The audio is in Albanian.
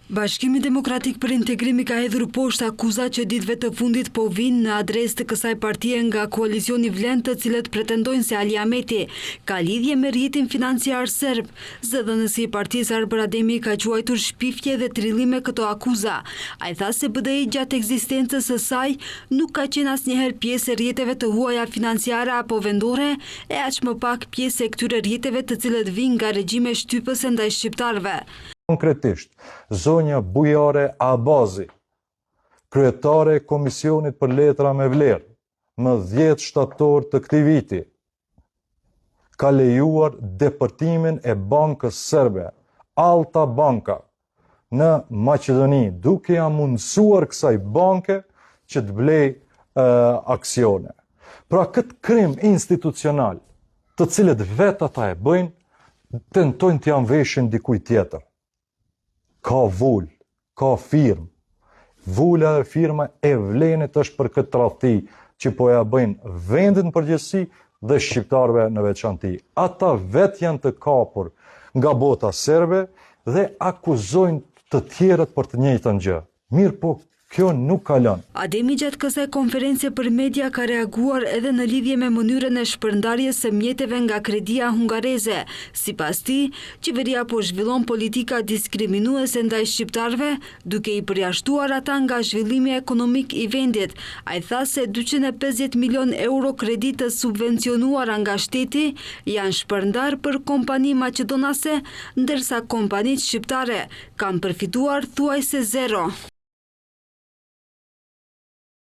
Bashkimi Demokratik për Integrim i ka hedhur poshtë akuzat që ditëve të fundit po vijnë në adresë të kësaj partie nga koalicioni Vlen të cilët pretendojnë se Ali Ahmeti ka lidhje me rrjetin financiar serb. Zëdhënësi i partisë Arbër Ademi i ka quajtur shpifje dhe trillime këto akuza. Ai tha se BDI gjatë ekzistencës së saj nuk ka qenë asnjëherë pjesë e rrjeteve të huaja financiare apo vendore e aq më pak pjesë e këtyre rrjeteve të cilët vijnë nga regjime shtypëse ndaj shqiptarëve. Konkretisht, zonja Bujare Abazi, kryetare e Komisionit për Letra me Vlerë, më 10 shtator të këtij viti, ka lejuar depërtimin e bankës serbe, Alta Banka, në Maqedoni, duke ia mundësuar kësaj banke që të blejë aksione. Pra këtë krim institucional, të cilët vetë ata e bëjnë, tentojnë t'ia mveshin dikujt tjetër. Ka vulë, ka firmë. Vula dhe firma e Vlenit është për këtë tradhti që po ia bëjnë vendit në përgjithësi dhe shqiptarëve në veçanti. Ata vetë janë të kapur nga bota serbe dhe akuzojnë të tjerët për të njëjtën gjë. Mirëpo, kjo nuk kalon. Ademi gjatë kësaj konference për media ka reaguar edhe në lidhje me mënyrën e shpërndarjes së mjeteve nga kredia hungareze. Sipas tij, qeveria po zhvillon politika diskriminuese ndaj shqiptarëve, duke i përjashtuar ata nga zhvillimi ekonomik i vendit. Ai tha se 250 milionë euro kredi të subvencionuara nga shteti janë shpërndarë për kompani maqedonase, ndërsa kompanitë shqiptare kanë përfituar thuajse zero.